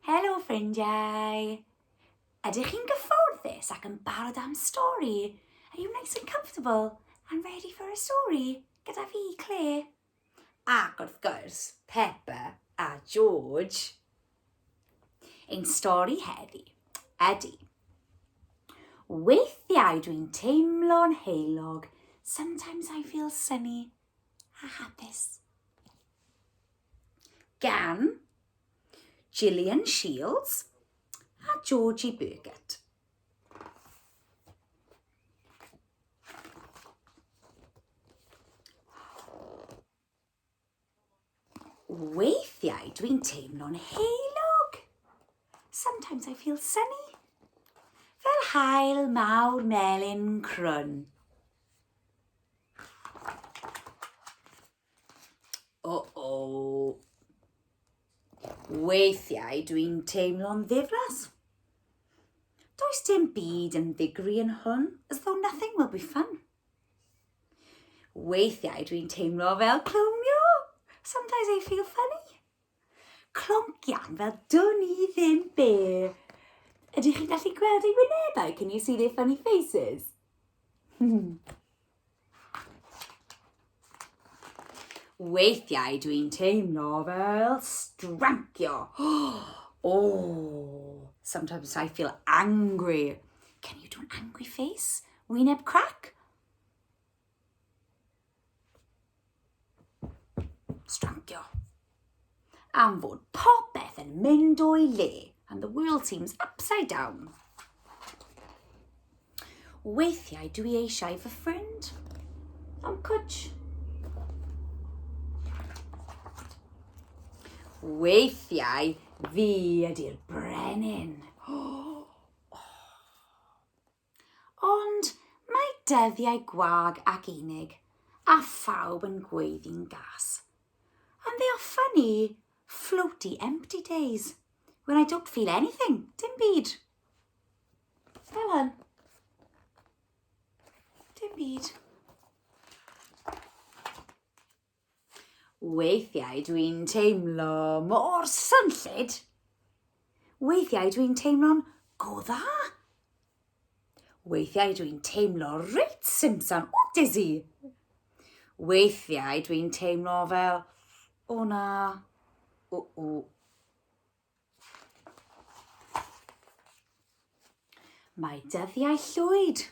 Helo ffrindiau! Ydych chi'n gyfforddus ac yn barod am stori? Are you nice and comfortable and ready for a story? Gyda fi, Claire. Ac wrth gwrs, Peppa a George. Ein stori heddi ydy Weithiau dwi'n teimlo'n heulog, sometimes I feel sunny a hapus. Gan Gillian Shields a Georgie Burkett. Weithiau dwi'n teimlo'n heulog. Sometimes I feel sunny. Fel haul mawr melyn crwn. O-o. Weithiau dwi'n teimlo'n ddiflas. Does dim byd yn ddigri yn hwn, as though nothing will be fun. Weithiau dwi'n teimlo fel clownio. Sometimes I feel funny. Cloncian fel dwn i ddim be. Ydych chi'n gallu gweld ei wynebau? Can you see their funny faces? Weithiau dwi'n teimlo fel strancio. Oh, sometimes I feel angry. Can you do an angry face? Wyneb crac? Strancio. Am fod popeth yn mynd o'i le and the world seems upside down. Weithiau dwi eisiau fy ffrind am cwtsh. Weithiau fi ydy'r brenin. Oh. Ond mae dyddiau gwag ac unig, a phawb yn gweiddi'n gas. And they are funny, floaty, empty days, when I don't feel anything, dim byd. Fel hyn. Dim byd. Weithiau dwi'n teimlo mor swnllyd. Weithiau dwi'n teimlo'n go dda. Weithiau dwi'n teimlo reit simsan o dizzy. Weithiau dwi'n teimlo fel, o na, o o. Mae dyddiau llwyd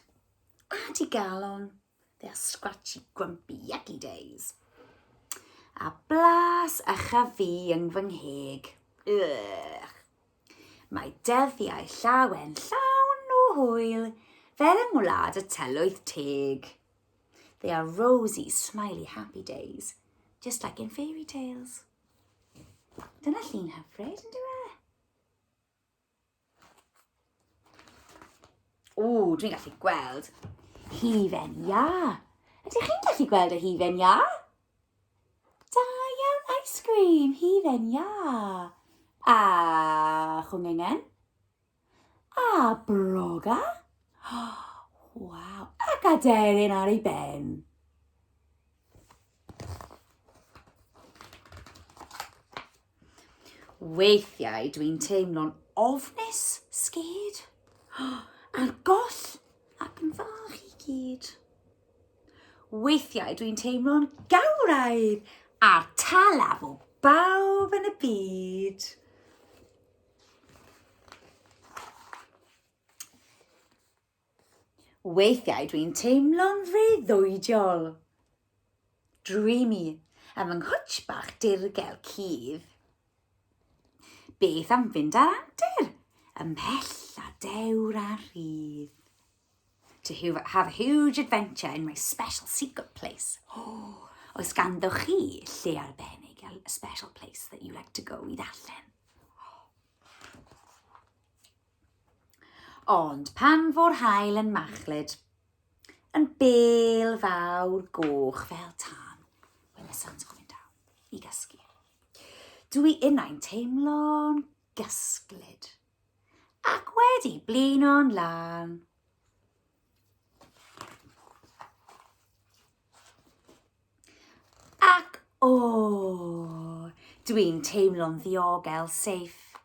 a digalon. They are scratchy, grumpy, yucky days. A blas a chyfu yng fy ngheg. Ugh. Mae dyddiau llawen llawn o hwyl, fel yng ngwlad y tylwyth teg. They are rosy, smiley, happy days, just like in fairy tales. Dyna llun hyfryd, yn dyw e? O, dwi'n gallu gweld hufen iâ. Ydych chi'n gallu gweld y hufen iâ? Da iawn, ice cream, hufen iâ. A chwngengen. A broga. Waw, ac aderyn ar ei ben. Weithiau dwi'n teimlo'n ofnus, scared, ar goll ac yn fach i gyd. Weithiau dwi'n teimlo'n gawraidd a'r talaf o bawb yn y byd. Weithiau dwi'n teimlo'n freuddwydiol. Dreamy, am fy nghwtsh bach dirgel cudd. Beth am fynd ar antur, ymhell a dewr a rhydd. To have a huge adventure in my special secret place. Oh, oes ganddo chi lle arbennig, a special place that you like to go i ddarllen? Ond pan fo'r haul yn machlud, yn bêl fawr goch fel tân, when the sun's going down, i gysgu. Dwi innau'n teimlo'n gysglyd, ac wedi blino'n lân. Ac o, dwi'n teimlo'n ddiogel, safe.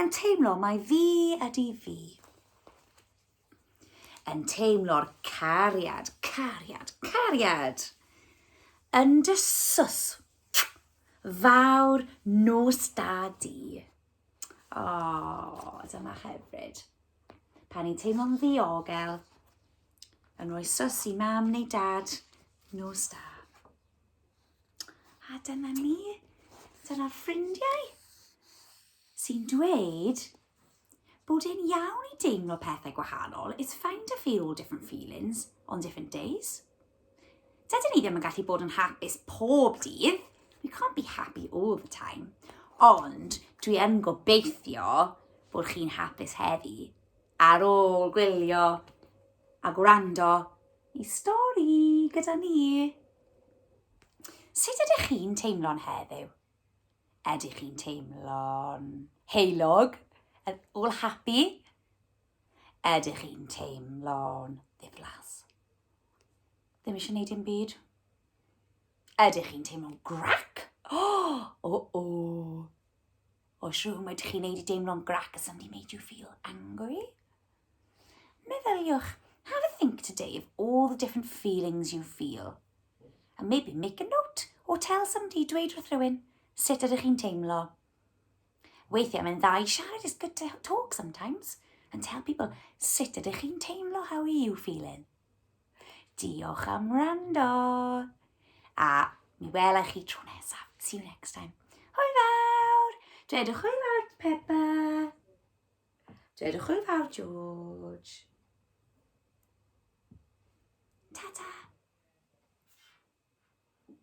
Yn teimlo mai fi ydy fi. Yn teimlo'r cariad, cariad, cariad. Yn dy sws fawr nos da di. O, oh, dyma hyfryd. Pan ni'n teimlo'n ddiogel, yn rhoi sws i mam neu dad, nos da. A dyna ni, dyna'r ffrindiau sy'n dweud bod e'n iawn i deimlo pethau gwahanol. It's fine to feel all different feelings on different days. Dydyn ni ddim yn gallu bod yn hapus pob dydd. We can't be happy all the time. Ond dwi yn gobeithio bod chi'n hapus heddi ar ôl gwylio a gwrando i stori gyda ni. Sut ydych chi'n teimlo'n heddiw? Ydych chi'n teimlo'n heulog? All happy? Ydych chi'n teimlo'n ddiflas? Ddim eisiau gwneud dim byd? Ydych chi'n teimlo'n grac? Oh, oh, oh. Oes rhywun wedi chi wneud i deimlo'n grac? Has somebody made you feel angry? Meddyliwch, have a think today of all the different feelings you feel. And maybe make a note or tell somebody, dweud wrth rhywun, sut ydych chi'n teimlo. Weithiau mae'n dda i siarad, it's good to talk sometimes and tell people sut ydych chi'n teimlo, how are you feeling? Diolch am wrando. A mi wela chi tro nesaf. See you next time. Hwyl fawr! Dwedwch hwyl fawr, Peppa. Dwedwch hwyl fawr, George. Ta-ta!